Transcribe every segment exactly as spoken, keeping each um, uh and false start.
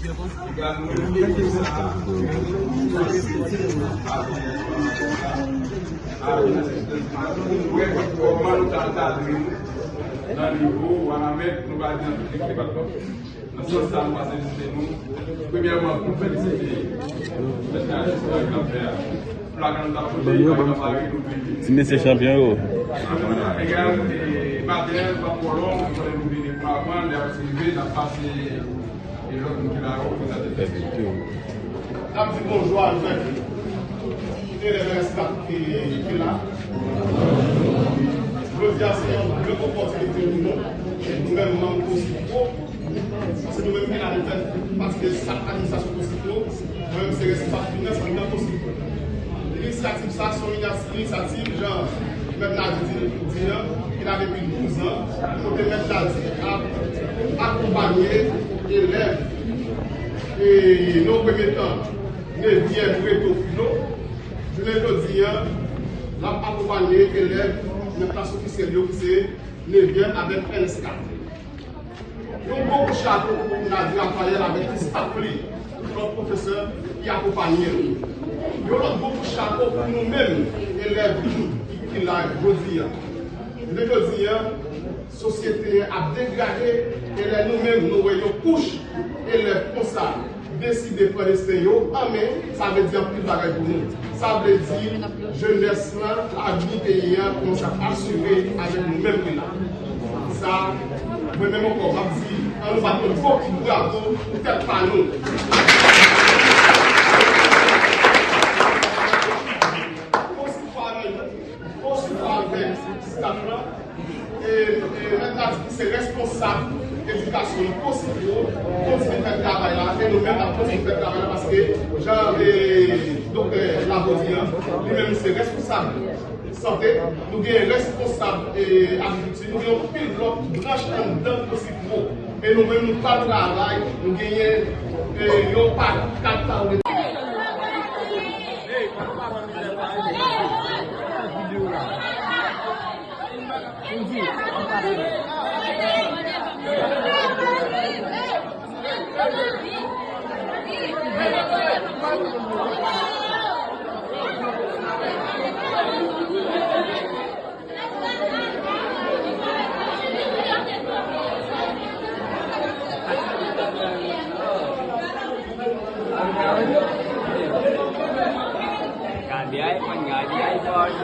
Kòman nou ta ankadre nan nivo Wanament, nou va di nan tout depatman. Nan sans sa, nou pase vizite nou. Premyèman, pou felisite mèt Najis pou sa l ap fè a. Pou lajan nou ta pote, nou ta pare, nou vini. Ti mesye chanpyon yo. Egal, e, maten an, pa twò long, nou konnen nou vini pou aprann, lè ap rive, n ap pase, e, lòt moun ki la yo, prezante tèt yo. N ap di bonjou avèk elèv S kat ki, ki la. Jodi a, se yon gran opòtinite pou nou, nou menm manm Kosipwo, paske nou menm ki la, nou fè pati de sak administrasyon Kosipwo, mwen menm se responsab finans anndan Kosipwo. Inisyativ sa, se yon inisyativ, jan mèt la di, di an, ki la depi douz an, kote mèt la di ap akonpanye elèv, e, nan premye tan, nevyèm reto filo, jounen jodi an, l ap akonpanye elèv nan klas ofisyèl yo ki se nevyèm avèk N S K. Yon gwo kout chapo pou Nadir Raphaël avèk tout staf li, tout lòt pwofesè ki akonpanye l. Yon lòt gwo kout chapo pou nou menm, elèv ki, ki la jodi an. Jounen jodi an, sosyete an ap degrade, e lè nou menm nou wè yon kouch elèv konsa deside pran desten yo an men, sa vle di anpil bagay pou nou. Sa vle di jenès lan, lavni peyi an kòmanse ap asire avèk nou menm ki la. Sa, mwen menm ankò, m ap di, ann nou bat yon gwo bravo pou tèt pa nou. Konsèy pa nou, konsèy pa avèk staf lan, e, e, mèt la di ki se responsab edikasyon nan Kosipwo, kontinye fè travay la, e nou menm n ap kontinye fè travay la, paske jan, e, doktè Labodie an, li menm li se responsab sante, nou gen responsab, e, agrikilti, nou gen yon pil lòt branch anndan Kosipwo, e nou menm nou pa travay, nou genyen, e, yon pa kat ta Gade iPhone, gade iPhone.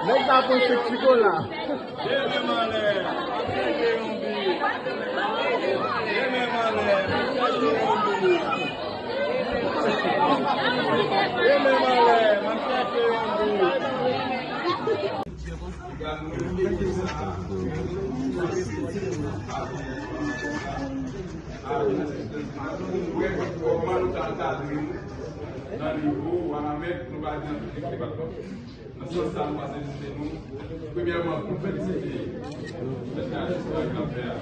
Nèg la pran sèk chikola. Demen m anlè, m ap chèche yon bi. Demen m anlè, m ap chèche yon bi. Demen m anlè, m ap chèche yon bi. Kòman nou ta ankadre nan nivo Wanament, nou va di nan tout depatman. Nan sans sa, nou pase vizite nou. Premyèman, pou felisite mèt Najis pou sa l ap fè a.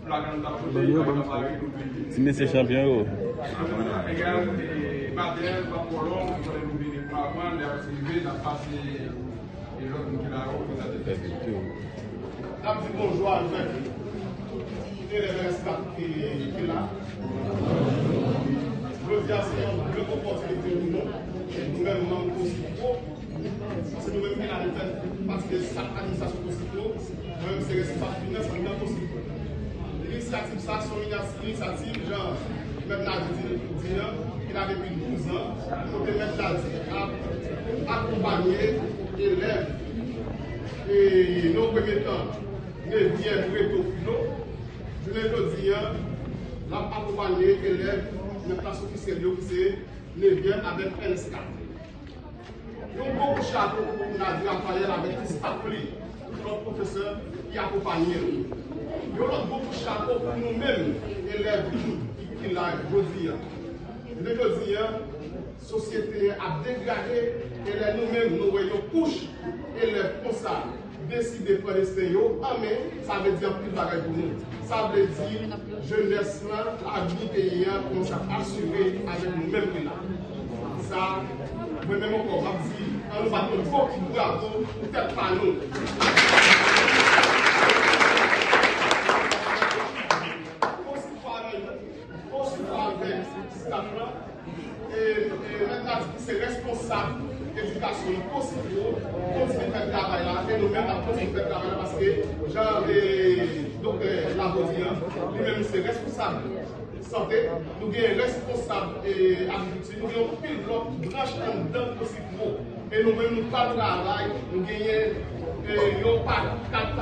Pou lajan nou ta pote, nou ta pare, nou vini. Ti mesye chanpyon yo. Egal, e, maten an, pa twò long, nou konnen nou vini pou aprann, lè ap rive, n ap pase, e, lòt moun ki la yo, prezante tèt yo. N ap di bonjou avèk elèv S kat ki, ki la. Jodi a, se yon gran opòtinite pou nou, nou menm manm Kosipwo, paske nou menm ki la, nou fè pati de sak administrasyon Kosipwo, mwen menm se responsab finans anndan Kosipwo. Inisyativ sa, se yon inisyativ, jan mèt la di, di an, ki la depi douz an, kote mèt la di ap akonpanye elèv, e, nan premye tan, nevyèm reto filo, jounen jodi an, l ap akonpanye elèv nan klas ofisyèl yo ki se nevyèm avèk N S K. Yon gwo kout chapo pou Nadia Raphaël avèk tout staff li, tout lòt pwofesè ki akonpanye l. Yon lòt gwo kout chapo pou nou menm, elèv ki la jodi a. Jounen jodi a, sosyete a ap degrade, e lè nou menm nou wè yon kouch elèv konsa deside pran desten yo an men, sa vle di anpil bagay pou nou. Sa vle di jenès lan, lavni peyi a kòmanse ap asire avèk nou menm ki la. Sa, mwen menm ankò, m ap di, an nou bat yon gwo kout bravo pou tèt pa nou. Konsi fwa avèk nou, konsi fwa avèk staff lan, e, e, mèt la di ki se responsab edikasyon nan Kosipwo, kontinye fè travay la, e nou menm n ap kontinye fè travay la, paske jan, e, doktè Lavo di an, li menm se responsab sante, nou gen responsab, e, agrikilti, nou gen yon pil lòt branch anndan Kosipwo, e nou menm nou pa travay, nou genyen, e, yon pakat